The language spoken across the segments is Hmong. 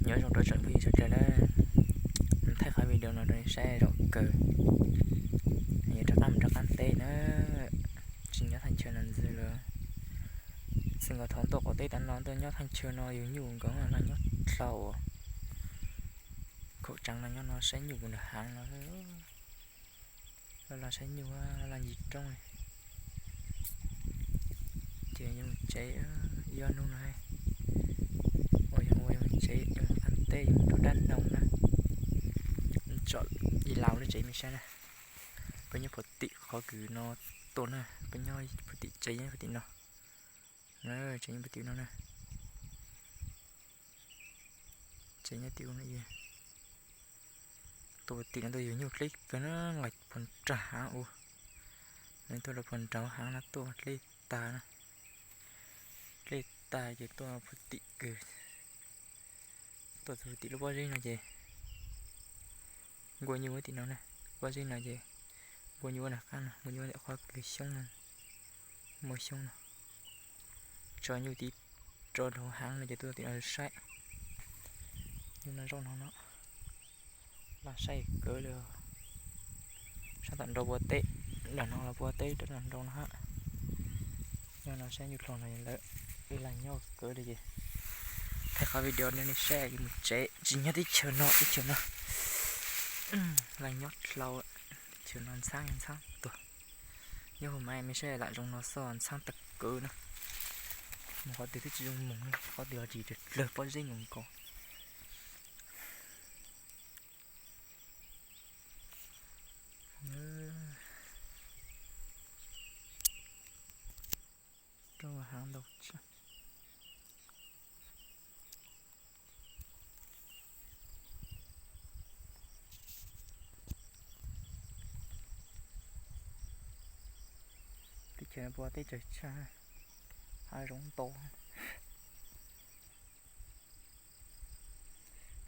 Nyob zoo rau tsoom phooj ywg sawv daws na, thaij qhov video no rau nej saib zaum kawg. Yuav rov qab mus rau qab teb na, tsis nyob thaj chaw no ntxiv lawm. Txij nkawd thov tuaj qaum teb tas no tuaj nyob thaj chaw no yug nyuj nkaus los nyob dlhau uas khaum tseev no nyob no saib nyuj nram hav no. Los los saib nyuj, los los ncig roob. Ces yuav mus tsev ib ob hnub no, uas yog ua yuav mus tsev yuav mus qab teb yuav mus rau dab hnub na. Tsom ib laus lub tsev me saib na. Peb nyob puag tim qhov kws no tuaj na, peb nyob puag tim tsev nyob puag tim no. Tsev nyob puag tim no na. Tsev nyob tim no. Tuaj puag tim no tuaj yug nyuj dleb kawg na, nqaim puag nram hav ua. Nws tuaj rau puag nram hav no tuaj dleb tag na. Dleb tag ces tuaj puag tim kawg. Tuaj puag tim lub pob zeb no ces nqua nyuj tim no na. Pob zeb no ces nqua nyuj nram qab no, nqua nyuj tim qhov kws xyoob no, muaj xyoob no. Tso nyuj tim rau hauv hav no ces tuaj tim no saib. Nyuj no zaum no no, los saib kawg li. Sab tom nrau puag teb, nram no los puag teb rau nram nrau no hab. Nyob no saib nyuj dlhau no lawm, laj nyob kawg li ces thaij qhov video no nej saib yuav mus tsev, tsis nyob teb chaws no, teb chaws no laj nyob dlhau, chaw no ntxhab ntxhab tuag. Nyob hauv mas me saib lam zoo no xwb ntxhab tag kawg na. Mus qhov twg twb tsis zoo mus, qhov twg ho tsis dlawg pob zeb nkaus nkaus. Roob hav ntau tshaj. Teb chaws no puas teb chaws tshaj, hav zoov ntau.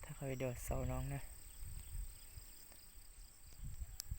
Thaij qhov video xaus no na.